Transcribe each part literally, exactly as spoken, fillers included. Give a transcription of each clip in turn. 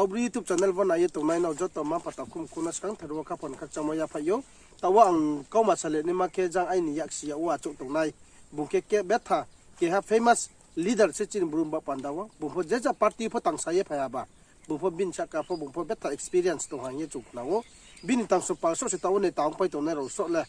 Bru YouTube channel bo nai ye tongnai nrao joto ma pata khum khum no skang thar wo khaphang khakchangmo yaphaih ou. Taoh wo ang kauma salai naima khe jang aini yaksi yag wo achouh tongnai. Bung khe, khe betha keha famous leader se chini Bru ni baoh panda wo. Bung pho je ja party pho tangsa ye phai ha ba. Bung pho bini sahka pho bung pho betha experience tong ha hing ye chung khna ou. Bini tangso palso se taoh wo neta ongpai tongnai rao sroh le.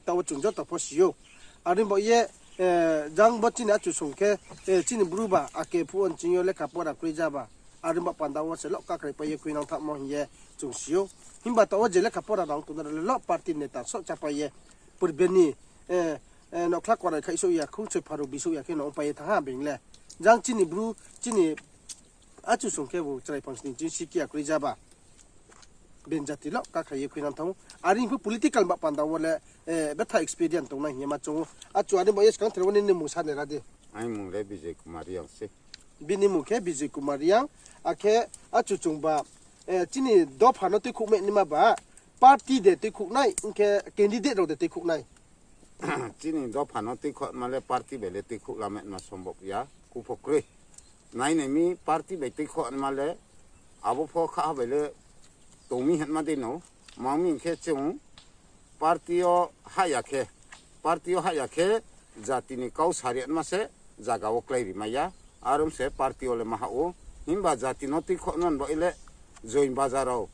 Taoh wo chung joto pho si ou. Are baoh ye, jang bo chini achusong khe, chini Bru ba ake phuh wo nching yo lekha pora kroi ja ba. Are baoh panda wo se loh kakhrai pai ye khuinang thanngmo hing ye chung si ou. Himba taoh wo je lekha pora rao tongnai rao le loh party neta sroh chápai ye. Purbe ni, nokhla korai khaihsouh ya, khungsoi pharo bisouh ya khe no ongpai ye thanng ha being le. Jang chini Bru, chini achusong khebu chrai phangsni ching si khe ya kroi ja ba. Being jati loh kakhrai ye khuinang thanng ou. Are pho political baoh panda wo le, betha experience tongnai hing ye ma choung ou. Achu, are baoh ye skang thar wo nini mung sa nai ra di. Aini mung le Bijoy Kumar Reang se. Bini mung khe Bijoy Kumar Reang, akhe achu chung ba, chini dopha no tuikhouhmai naima ba, party de tuikhouh nai, ong khe candidate rao de tuikhouh nai. Chini dopha no tuikhouhma le party bai le tuikhouh lamai ma sombok ya, ku pho kroi. Nai nai mi party bai tuikhouhma le, abo pho kha bai le tong mi hingma dei no, ma mi hing khe chung party yo hah ya khe, party yo hah ya khe jati ni kau sari ma se zaga wo kláiri mai ya, are ong se party yo le ma hah ou. Himba jati no tuikhouhma baoh le join baja rao,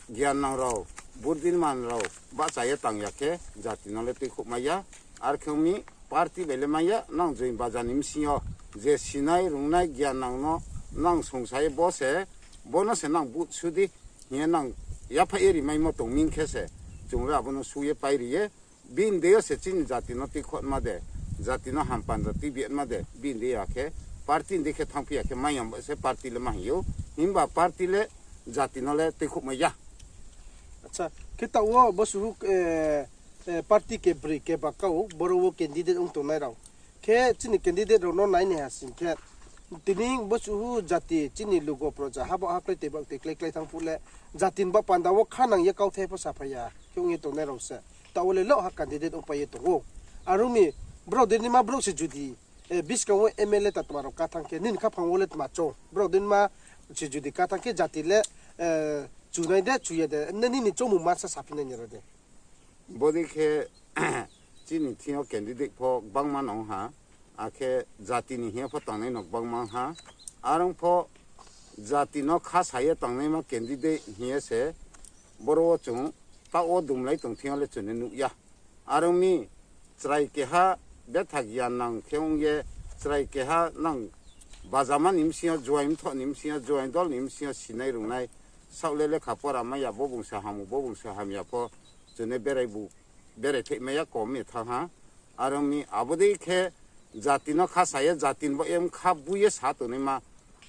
giannang rao, buddiman rao bahcha ye tang ya khe jati no le tuikhouh mai ya. Are khe ong mi party bai le mai ya, nang join baja ni bsing yo je sinai rungnai giannang no nang songsa ye bo se, bo no se nang vote su di hing ye nang yaphaih ye rimaimo tong mi khe se, chung le abo no su ye pai ri ye, bini dei yo se chini jati no tuikhouhma de, jati no hampanda tuibi ma de, bini dei ya khe, party ni dei khe thanngphi ya khe mai ya se party le ma hing ou, himba party le jati no le tuikhouh mai ya. Acha, khe taoh wo bo suhu, party kebroi keba kau, boro wo candidate ong tongnai rao. Khe chini candidate rao no nai nai ha sing khe, tini bo suhu jati chini lugo proja ha baoh ha klái tei baoh tei klái klái thanng phuh le, jati ni baoh panda wo khanang ye kauthai pho saphai ya khe ong ye tongnai rao se. Taoh wo le loh ha candidate ongpai ye tong ou. Are ong mi, brao dei naima brouh se judi, buskang wo M L A tatma rao ká thanng khe, nini khaphang wo le tma choung, brao dei naima se judi ká thanng khe jati le, chunai de, chu ya de, nini choungmung ma sa saphi nai ni ra de. Bodei khe chini thing yo candidate pho gbangma no ong ha, akhe jati ni hing ye pho tangnai no gbangma ong ha. Are ong pho jati no kha sa ye tangnaima candidate hing ye se boro wo chung taoh wo dumlai tong thing yo le chung ni nuh ya. Are ong mi chrai keha betha giannang khe ong ye, chrai keha nang bajama ni bsing yo, juaing mthoh ni bsing yo, juaing dol ni bsing yo sinai rungnai, saoh le lekha pora mai ya, bo bung se ham, bo bung se hamya pho, chung ni berai bu, berai pheihmai ya kom ye thanng ha. Are ong mi abo dei khe jati no kha sa ye, jati ni baoh ye bkha bui ye sa tongnaima,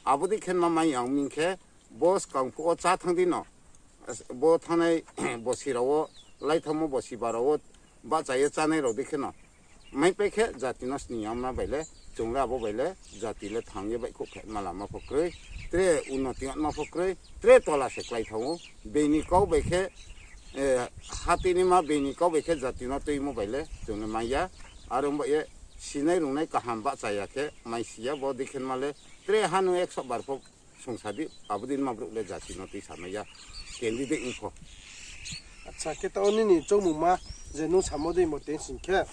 abo dei khe ma mai ya ong mi khe, bo skang phuh wo chá thanng di no, bo thanngnai bosi rao wo, laithanngmo bosi ba rao wo, bahcha ye chánai rao dei khe no maipai khe jati no sning yama bai le, chung le abo bai le, jati le thang ye baihkhouh phaima lama pho kroi, tre unnoti yama pho kroi, tre tola se klái thanng ou, being ni kau bai khe, hatui naima being ni kau bai khe jati no tuimo bai le chung le mai ya. Are ong baoh ye sinai rungnai kaham bahcha ya khe mai si ya, bo dei khe ma le tre ha nung ekso bar pho songsa di, abo dei ma brouh le jati no tuisamai ya, candidate ong pho. Acha, khe taoh nini choungmungma je nung samo dei mo tei sing khe,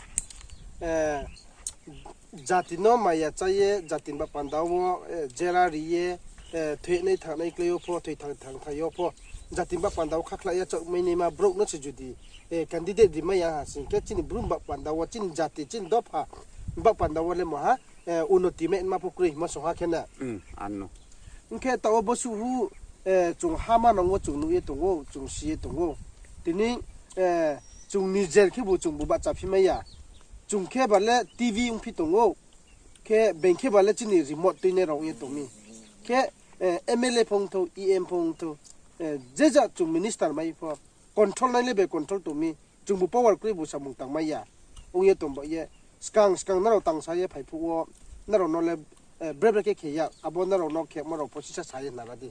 jati no maya chá ye, jati ni baoh panda wo, jera ri ye, thoinai thanngnai klái yo pho, thoi thang thang thai yo pho, jati ni baoh panda wo khakhla ya chaohmai naima brouh no se judi candidate rimai ya ha sing khe, chini Bru ni baoh panda wo, chini jati, chini dopha baoh panda wo le maha unnoti mai ma pho kroi hingmo song ha khe na. Ong khe taoh wo bo suhu, chung ha manang wo chung nuh ye tong ou, chung si ye tong ou. Tini, chung nijer khebu chungbu bahchaphi mai ya. Chung khe ba le T V ongphi tong ou. Khe being khe ba le chini remote tuinai rao ong ye tong mi. Khe, M L A pho ong thou, E M pho ong thou, je ja chung minister mai pho, control nai le bai control tong mi, chungbu power kroi bu samung tangmai ya. Ong ye tong baoh ye, skang skang nrao tangsa ye phai phuh wo, nrao no le, bre bre khe khe ya, abo nrao no khemo rao pho sisa sa ye nara di.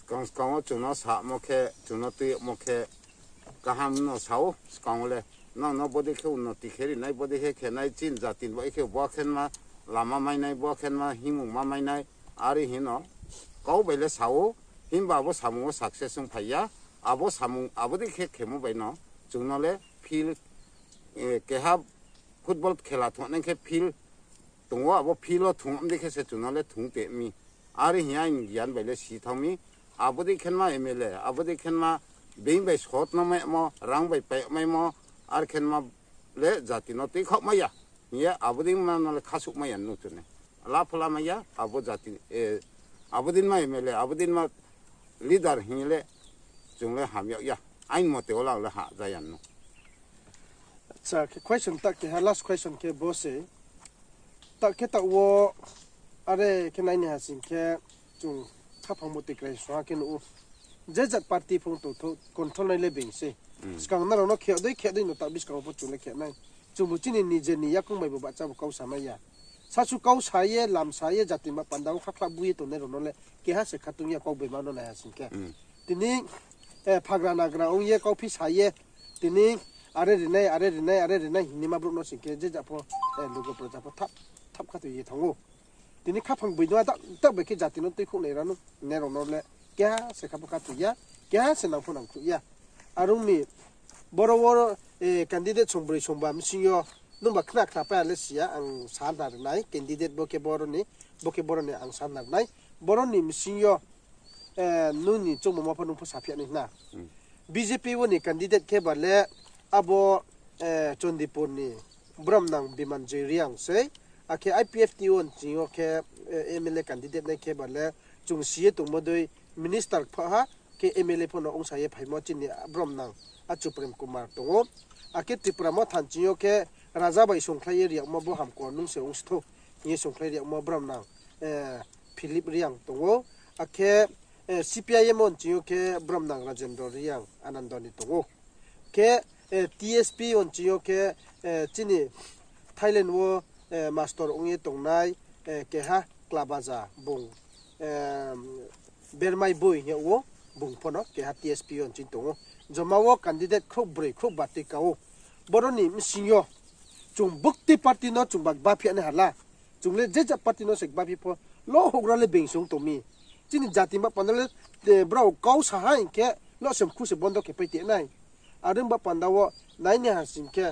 Skang skang wo chung no samo khe, chung no tuimo khe, kaham no sa ou, skang wo le. Nang no bodei khe unnoti khe ri nai, bodei khe khe nai, chini jati ni baoh khe bo khe ma lama mai nai, bo khe ma himungma mai nai, are hing no kau bai le sa ou, Himba abo samung wo success ong phai ya. Abo samung abo dei khe khemo bai no chung no le field, keha football khela thungnai khe field tong ou, abo field wo thung dei khe se chung no le thung te mi. Are hing ye aini gian bai le si thanng mi. Abo dei khe ma M L A, abo dei khe ma being bai sot no maimo, rang bai pai maimo, are khe ma le jati no tuikhaoh mai ya hing ye abo dei ma no le khasuh mai ya nung chung ne. La phola mai ya, abo dei ma M L A, abo dei ma leader hing ye le chung le ham yag ya. Aini mote wo le ang le ha ja ya nung. Acha, khe question ta keha, last question khe bo se. Ta khe taoh wo, are khe nai ni ha sing khe, chung khaphang bo tikrai song ha khe nuh ou. Je jat party phung tongthou, control nai le being se. Skang nrao no khe dei khe dei no taoh buskang wo pho chung le khe nai. Chungbu chini nije ni yakoung bai bo bahcha bo kau sa mai ya. Sasu kau sa ye, lam sa ye, jati ma panda wo khakhla bu ye tongnai rao no le keha se khatung ya, kau bema no nai ha sing khe. Tini phagra nagra ong ye, kauphi sa ye, tini are rinai, are rinai, are rinai hingnaima brouh no sing khe je jat pho, lugo proja pho thap khathoi ye thanng ou. Tini khaphang boi no a ta bai khe jati no tuikhouh nai rao no, nai rao no le keha se kha pho khathoi ya, keha se nang pho nangkhruh ya. Are ong mi, boro wo candidate songbroi songba bsing yo, nungba khna khna pai ya le si ya, ang sa na rinai, candidate bo khe boro ni, bo khe boro ni ang sa na rinai, boro ni bsing yo, nung ni choungmo ma pho nung pho saphi ya nai hna. B J P wo ni candidate khe ba le abo Chandipur ni bromnang Bimanjoy Reang sei, akhe I P F T wo nching yo khe M L A candidate nai khe ba le chung si ye tongmo dei minister pho ha, khe M L A pho no ongsa ye phaimo chini bromnang achu Prem Kumar tong ou. Akhe Tipra Motha nching yo khe raja bai songkhlai ye riyagmo bo hamkor nung se ong si thou hing ye songkhlai riyagmo bromnang Philip Reang tong ou. Akhe C P I M wo nching yo khe bromnang Rajendra Reang Ananda ni tong ou. Khe T S P wo nching yo khe chini Thailand wo master ong ye tongnai keha Klabaja bung, Bermai Boi hing yag ou, bung pho no keha T S P wo nching tong ou. Joma wo candidate khrouh broi khrouh ba tui ka ou. Boro ni bsing yo chung buktui party no chung ba gba phi ya nai ha la. Chung le je jat party no se gba phi pho, lo houhgra le being song tong mi. Chini jati ba panda le, brao kau sa ha hing khe, lo se mkhu se bondo khe pai te nai. Are ong ba panda wo nai ni ha sing khe,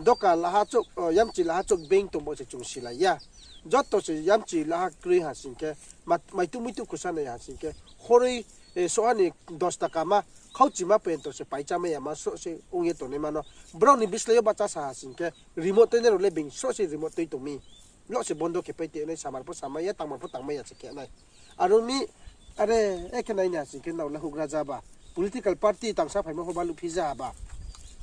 doka laha chouh, yamchi laha chouh being tong bo se chung silai ya. Joto se yamchi laha kroi ha sing khe, maitu muitu khusa nai ha sing khe, horoi, soha ni dos taka ma, khauchi ma pento se paicha mai ya ma sroh se ong ye tongnaima no. Brao ni bislái yo bahcha sa ha sing khe, remote tuinai rao le being sroh se remote tui tong mi. Lo se bondo khe pai te nai, samar pho samai ya, tangmar pho tangmai ya se khe nai. Are ong mi, are, e khe nai ni ha sing khe nrao le houhgra ja ba. Political party tangsa phaimo pho baluh phi ja ba.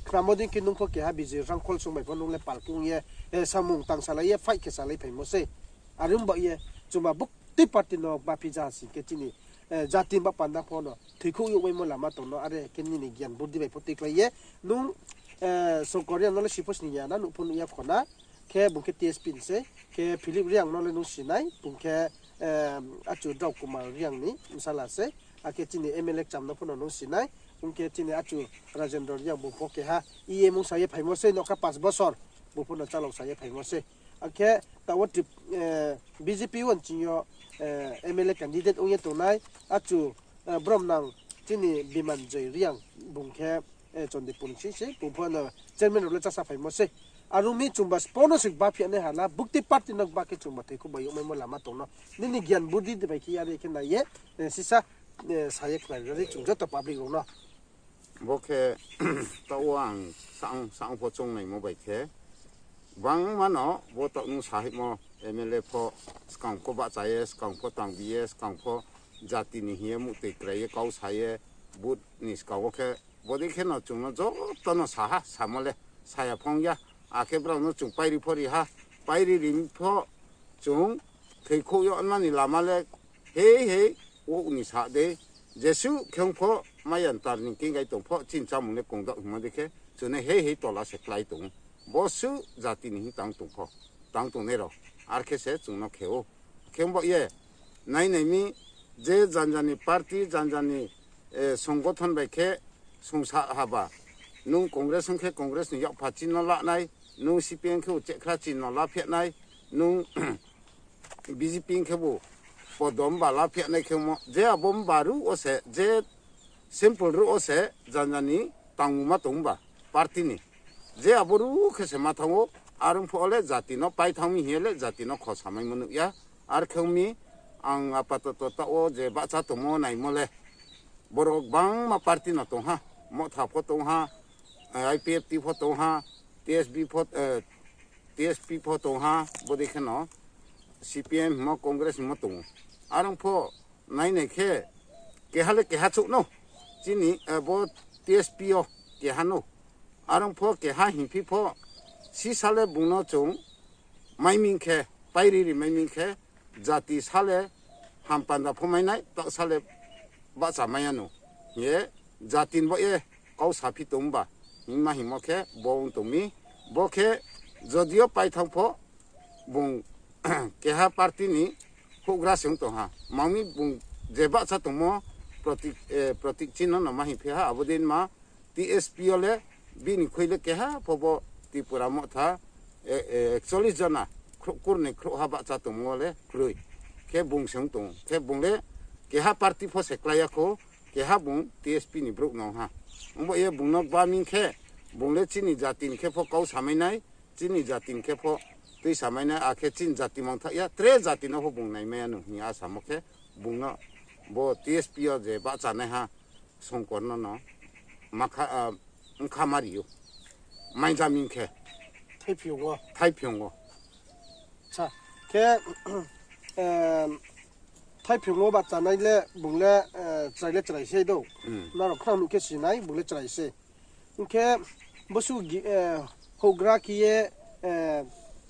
Khnamo dei khe nung pho keha B J Rangkhol song bai pho nung le pal khe ong ye, samung tangsalai ye, fight khe salai phaimo sei. Are ong ba ye, chungba buktui party no ba phi ja ha sing khe chini jati ba panda pho no thoikhouh yagmaimo lama tong no, are khe nini gian burdi bai pho tuikhlai ye, nung Songkor Reang no le si pho sning ya na, nuh pho nuh ya kho na, khe bung khe T S P ni sei, khe Philip Reang no le nung si nai, bung khe achu Drao Kumar Reang ni bsala sei, akhe chini M L A kcham no pho no nung si nai, ong khe chini achu Rajendra Reang bung pho keha E M ong sa ye phaimo sei, nokha panch bosor, bung pho no chalok sa ye phaimo sei. Akhe taoh wo B J P wo nching yo M L A candidate ong ye tongnai, achu bromnang chini Bimanjoy Reang bung khe Chandipur ni sei sei, bung pho no chairman rao le chasa phaimo sei. Are ong mi chungba spo no se gba phi ya nai ha la, buktui party no gba khe chungba thoikhouh bai yagmaimo lama tong no. Nini gian burdi de bai khe are khe nai ye, sisa sa ye khnari chung joto public rao no. Bo khe taoh wo ang saong saong pho choungnaimo bai khe, gbangma no bo taoh nung sa hoihmo M L A pho skang pho bahcha ye, skang pho tangbi ye, skang pho jati ni hing ye muhtoi krai ye kau sa ye, vote ni skang wo khe bodei khe no chung no joto no sa ha, samo le sa ya phong ya. Akhe brao no chung pairi pho ri ha, pairi ri pho chung thoikhouh yagma ni lama le hei hei, wouh ni sa dei, jesuh khe ong pho, maiyan tar ni kinggai tong pho, chini chámung le kongdaoh hingmo dei khe chung no hei hei tola se klái tong ou. Bosuh jati ni hing tang tong pho, tang tongnai rao, are khe se chung no khe ou. Khe ong ba ye, nai nai mi, je janja ni party, janja ni songgothon bai khe songsa haba, nung Congress ong khe Congress ni yakpha chini no la nai, nung C P M khe uchehkhra chini no la phi nai, nung B J P ong khebu podo mba la phiya nai khe mo. Je abo mba ruh wo se, je simple ruh wo se, janja ni tangmung ma tong mba party ni. Je abo ruh khe se ma thanng ou, are ong pho le jati no pai thanng mi hing ye le jati no kho samai mo nuh ya. Are khe ong mi, ang apatoto taoh wo je bahcha tongmo naimo le, borok gbangma party no tong ha, Motha pho tong ha, I P F T pho tong ha, T S B pho, eh, T S P pho tong ha, bodei khe no C P M himo, Congress himo tong ou. Are ong pho nainai khe keha le keha chouh no, chini, eh, bo T S P yo keha no. Are ong pho keha hing phi pho, sisa le bung no chung mai ming khe, pairi ri mai ming khe, jati sa le hampanda pho mai nai, taoh sa le bahcha mai ya no. Hing ye jati ni baoh ye kau saphi tong ba, hingma hingmo khe bo ong tong mi. Bo khe jodi yo pai thanng pho, bung keha party ni houhgra se ong tong ha. Ma ong mi bung je bahcha tongmo, Protik, eh, Protik Chin no no ma hing phi ha, abo dei ma T S P yo le bini khui le keha pho bo Tripura Motha, eh, eh, ekchollis jona, khrouh kurnoi khrouhha bahcha tongmo le kroi. Khe bung se ong tong ou. Khe bung le keha party pho se klái ya khou, keha bung T S P ni brouh no ha. Ongbo ye bung no gba ming khe, bung le chini jati ni khe pho kau samai nai, chini jati ni khe pho tui samai nai, akhe chini jati mangthaoh ya, tre jati no pho bung naimai ya no hing ye a samo khe, bung no bo T S P yo je bahchanaiha Songkor no no makha, ah, bkha ma ri ou. Mai ja ming khe. Thaiphiung wo. Thaiphiung wo. Sa, khe, eh, Thaiphiung wo bahchanai le, bung le, eh, chrai le chrai sei do. Hmm. Nrao khna nuh khe sinai, bung le chrai sei. Hing khe, bosu gi-, eh, houhgra khe ye, eh,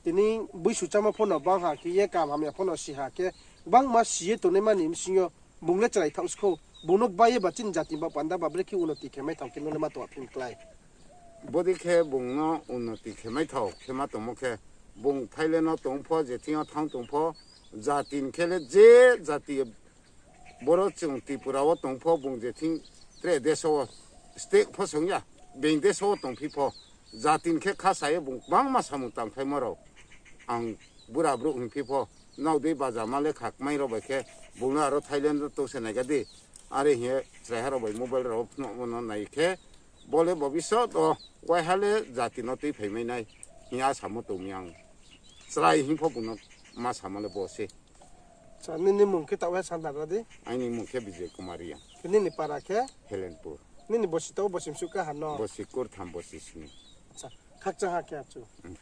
tini buisu chámo pho no bang ha khe ye, kaham hamya pho no si ha khe, gbangma si ye tongnaima ni bsing yo, bung le chrai thaoh skhou, bung no gba ye ba chini jati ba panda ba brekhe unnoti khe mai thao khe nung le ma tong a phi klái. Bodei khe bung no unnoti khe mai thao khe ma tongmo khe, bung Thailand no tong pho, je thing yo thanng tong pho, jati ni khe le je jati boro chung Tripura wo tong pho, bung je thing tre deso wo, state pho song ya, being deso wo tong phi pho, jati ni khe khasa ye bung gbangma samung tangkhlaimo rao. Ang bura brouh hing phi pho, nrao dei bajama le khakmai rao bai khe, bung no aro Thailand wo tong se naiga di. Are hing ye chraiha rao bai mobile rao phnuhmo no nai khe, bo le bobisot wo waiha le jati no tuiphai mai nai hing ye a samo tong mi ang. Chrai hing pho bung no ma samo le bo se. Acha, nini mung khe taoh ha santa ra di? Aini mung khe Bijay Kumar Reang. Khe nini para khe? Helenpur. Nini bosi taoh bosi msu kaha no? Bosi kurtham bosi sni. Acha, khakchang ha khe achu. Hmm.